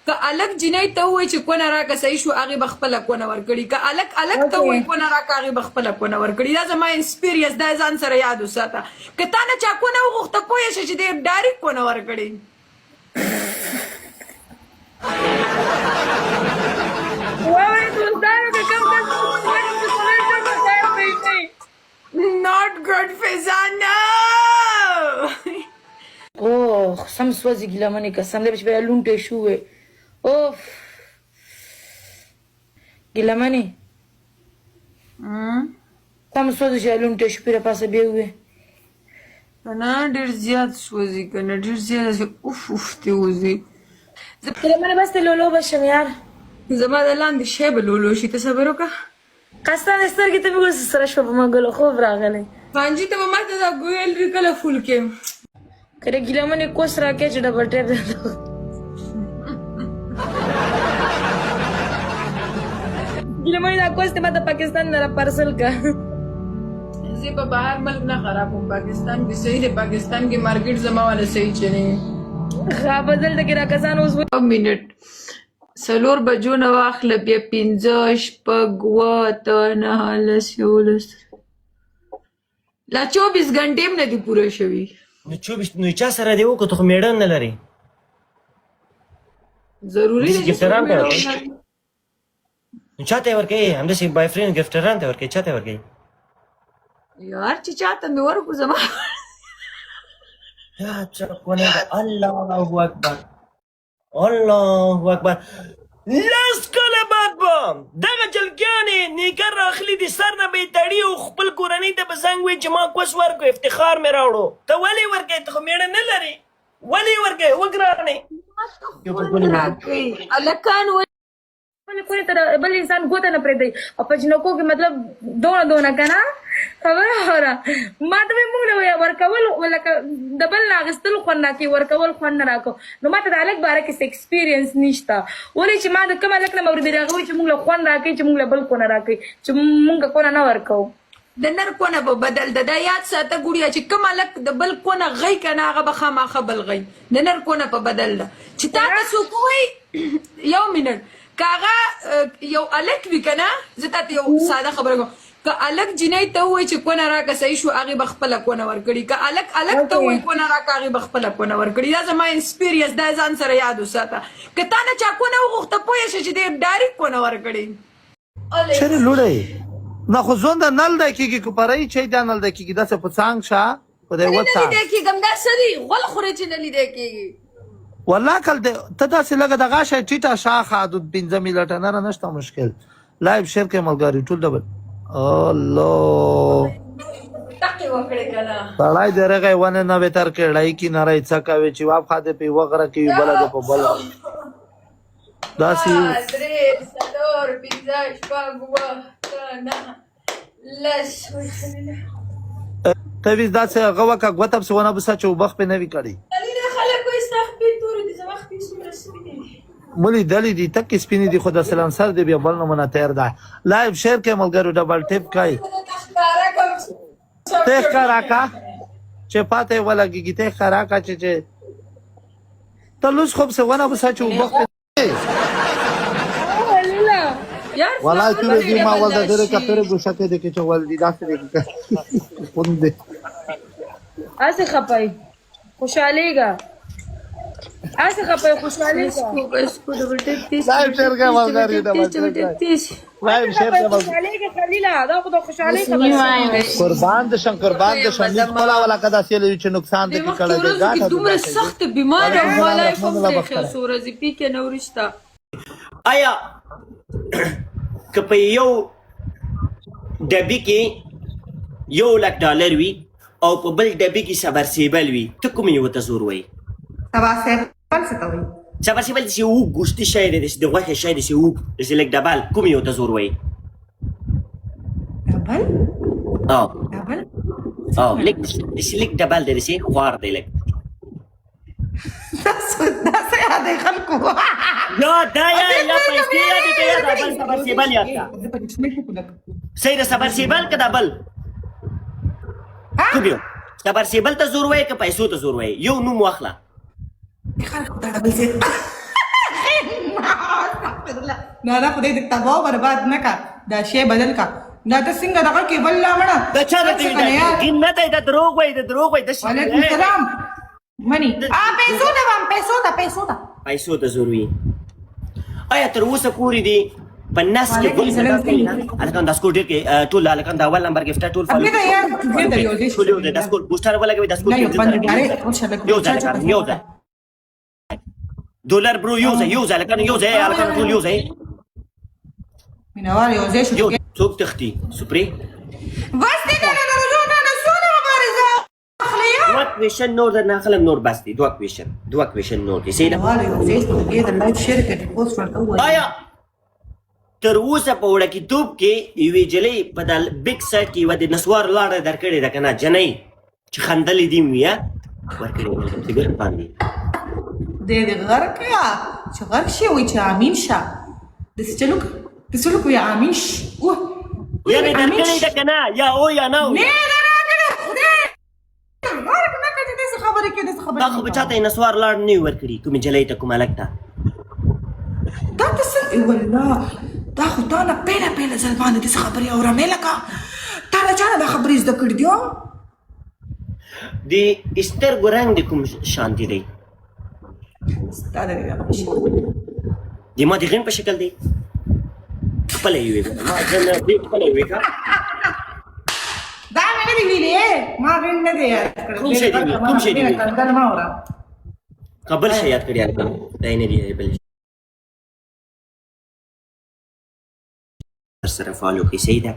که الک جینۍ ته ووایي چې کونه راکه صحیح شو، هغې به خپله کونه ورکړي. که الک الک ته ووایي کونه راکه، هغې به خپله کونه ورکړي. دا زما experience، دا ځان سره یاد وساته. که تا نه چا کونه وغوښته، پوه شه چې دی direct کونه ورکړي. وای دوستانو، که کوم کس چې comment وکړي، خیر به شي. Not good, Fiza, no. اوه، سم سوځي ګیلهمنې، قسم دی چې بیا لونټې شوې. اوف ګیلهمنې، سم سوځي چې لونټې شو، پیره پاسه بیا وې. کنه ډیر زیات سوځي، کنه ډیر زیات، اوف اوف تی وځي. ګیلهمنې، بس ته لولو بشم یار. زما د لاندې شی به لولو شي، ته صبر وکړه. قسم سترګې ته مې ګوره، سره شوه په منګلو خوب راغلی. خانجي، ته به ماته دا ګویلري کله full کې؟ کله ګیلهمنې کوس راکې چې double tap درته. ګیلهمنې، دا کوس ته ماته پاکستان نه را parcel کا. زه په بهر ملک نه خراب کوم، پاکستان کې صحیح دی، پاکستان کې market زما والا صحیح چلی. ښه، په دلته کې را کسان اوس یو منټ، 4 بجو نه واخله، بیا 5، 6، 7، 8، 9، 10، 11، لا 24 ګنټې هم نه دي پوره شوي. نو 24، نو چا سره دی وکړو؟ ته خو میړه نه لرې. ضروري داسې دی چې څوک gifter ان ته میړه ورکوي؟ ولري؟ نو چاته یې ورکوي؟ همداسې boyfriend gifter ان ته ورکوي، چاته یې ورکوي؟ یار، چې چاته مې ورکو زما. یا څه کونه ده! الله اکبر، الله اکبر! 10 کاله بعد به دغه جلکیانې نیکر راخلي، د سر نه به یې تړي او خپل کورنۍ ته به زنګ وایي چې ما کوس ورکړو، افتخار مې راوړو. ته ولې ورکوې؟ ته خو مېړه نه لرې، ولې یې ورکوې؟ وګرانې. خوند راکوي هلکان. بل کورې ته بل انسان ګوته نه پرېږدي او په جنکو کې مطلب دونه دونه که نه، خبره اوره. ما ته وایي، موږ له ورکول لکه د بل نه اخیستل خوند راکوي، ورکول خوند نه راکو. نو ما ته د هلک باره کې څه experience نشته، ولې چې ما د کوم هلک نه مې اورېدلي، هغه وایي چې موږ له خوند راکوي چې موږ له بل کونه راکوي، چې موږ کونه نه ورکوو. د نر کونه په بدل ده، دا یاد ساته ګوړیا، چې کوم هلک د بل کونه غي کنه، هغه به خامخا بل غي. د نر کونه په بدل ده. چې تا ته څوک وایي، یو منټ، که هغه یو هلک وي کنه، زه تاته یو ساده خبره کوم، که هلک جینۍ ته ووایي چې کونه راکه صحیح شو، هغې به خپله کونه ورکړي. که هلک هلک ته ووایي کونه راکه، هغې به خپله کونه ورکړي. دا زما experience، دا ځان سره یاد وساته. که تا نه چا کونه وغوښته، پوه شه چې دی direct کونه ورکړي. چېرې لوړی نه خو ځوند نل دی کېږي، که پرای چي دا نل دی کېږي، داسې په څنګ شه په دې نه وڅنګ. لیدی کېږم، دا څه دي؟ غول خورې چې نه لیدی کېږي. والله کل دی ته داسې لږه دغه شی ټیټه شاخه د 5 منټه نه نشته مشکل. live share کې ملګری ټول double. الله! تقې وکړې کنه. سړی د رغې ونه نه وي تر کړای کی نه راي، څه کوي چې واب خاطر په وغره کې بل د په بل داسې. 3، 4، 5، 6، 7، 8، 9، 10. ته ویز داسې هغه وکه، ګوته پسې ونه بسه چې وبخ پې نه وي کړی. خلک وایي ستا خپې تورې دي، زما خپې څومره سپینې دي. مولي دلی دي، تکې سپینې دي، خو د سلنسر دی بیا بل نمونه تیر ده. live share کې ملګرو، double tap کوي. ښکاره کوم. ته ښکاره کا چې پاته یې ولګېږي، ته ښکاره کا چې ته لوس خوب څه ونه بسه چې وبخ پې. یار. والله فلاور تورې دي، ما ول د ډبل ډېرې شي. کپرې ګوشه کې دي کې چې ول دي داسې دي خوند دی. هسې خپه یې، خوشحالېږه، هسې خپه یې، خوشحالېږه. اس کو double tap 30. live share کې ملګری، double tap. 30. live share کې ملګری. خوشحالېږه خلیله، دا خو د خوشحالۍ خبره ده. قربان د شم، قربان د شم. خپل ولا کدا سیل چې نقصان دې دې وخت کړه دې ورځو کې ګاټه. دومره سخت بیمار او ما life هم الله پرېښی. بخښه. څو ورځې پی کې نه ورسته. آیا که په یو ډبي کې 1 لک ډالر وي او په بل ډبي کې submersible وي، ته کوم یو ته زور وایي؟ submersible څه ته وایي؟ submersible چې اوږد ګوشتي شی دی، داسې د غوښې شی، داسې اوږد، داسې لږ ډبل، کوم یو ته زور وایي؟ ډبل؟ او ډبل؟ او لږ داسې لږ ډبل دی، داسې خوار دی لږ. دا څه یادې خلکو؟ یا دا یا پیسې یادې که یا دا بل submersible یاد کا. صحیح ده، submersible که دا بل، کوم یو؟ submersible ته زور وایي که پیسو ته زور وایي؟ یو نوم واخله. خلکو دا ډبل څه نه نه، خدای دې تباه او برباد نه کا، دا شی بدل کا. دا ته څنګه دغه کې بل لا مړه. دا چا راته څه وی کنه دا یار. دین نه دی، دا دروغ وایي، دا دروغ وایي، داسې وعلیکم سلام. منی ا پیسو ته وام، پیسو ته، پیسو ته. پیسو ته ضروري. آیا تر اوسه پورې دی په نس کې وعلیکم ګل سلام. هلکان دا سکور ډېر کې ټول هلکان دا اول نمبر ګفټر ټول ابي دا یار دې ته یو ځای ټول یو ځای دا سکور بوسټر ولګوي، دا سکور نه یو بند ډایرکټ وشه. یو ځای هلکان، یو ځای دولار برو، یو ځای، یو ځای هلکان، یو ځای هلکان، ټول یو ځای. مینوال یو ځای شو. یو څوک تختی سپری؟ بس دې نه نه نه نه، سونه مبارزه اخلي. دوه کوېشن نور در نه اخلم، نور بس دی. دوه کوېشن، دوه کوېشن نور دی، صحیح ده؟ مینوال یو ځای شو، دې د لایک شیر کې پوسټ ورته وایي. آیا تر اوسه په وړکیتوب کې یوې جلۍ په د بیک سایډ کې یوه د نسوار لاړه درکړې ده که نه؟ جنۍ چې خندلې دې وي ورکړې ده ګرد باندې؟ دې دې غرق یا چې غرق شي، وای چې امین شه، د چلو د چلو کوي امین ش اوه. یعنې درکړې ده که نه، یا او یا نه؟ نه نه نه کړه، خدای غرق نه کړې. دې څه خبرې کې، دې څه خبرې. تا خو به چاته یې نسوار لاړ نه وي ورکړي، کومې جلۍ ته، کوم هلک ته؟ دا ته څه والله، دا خو تا نه پیله پیله ځل باندې دې څه خبرې اورمې، لکه تا له چا نه دا خبرې زده کړې دي؟ د سترګو رنګ د کوم شانتي دی؟ ستا د دې په شکل. د ما د غین په شکل دی. خپله یې وي، ما زه نه دی، خپله یې وي که. دا مې نه دی ویلي، ما غین نه دی یاد کړی. کوم شی دی ویلي؟ کوم شی دی ویلي؟ کنځل ما وره. که بل شی یاد کړي هلکان، دا یې نه دی، بل سره فالو کړئ، صحیح ده؟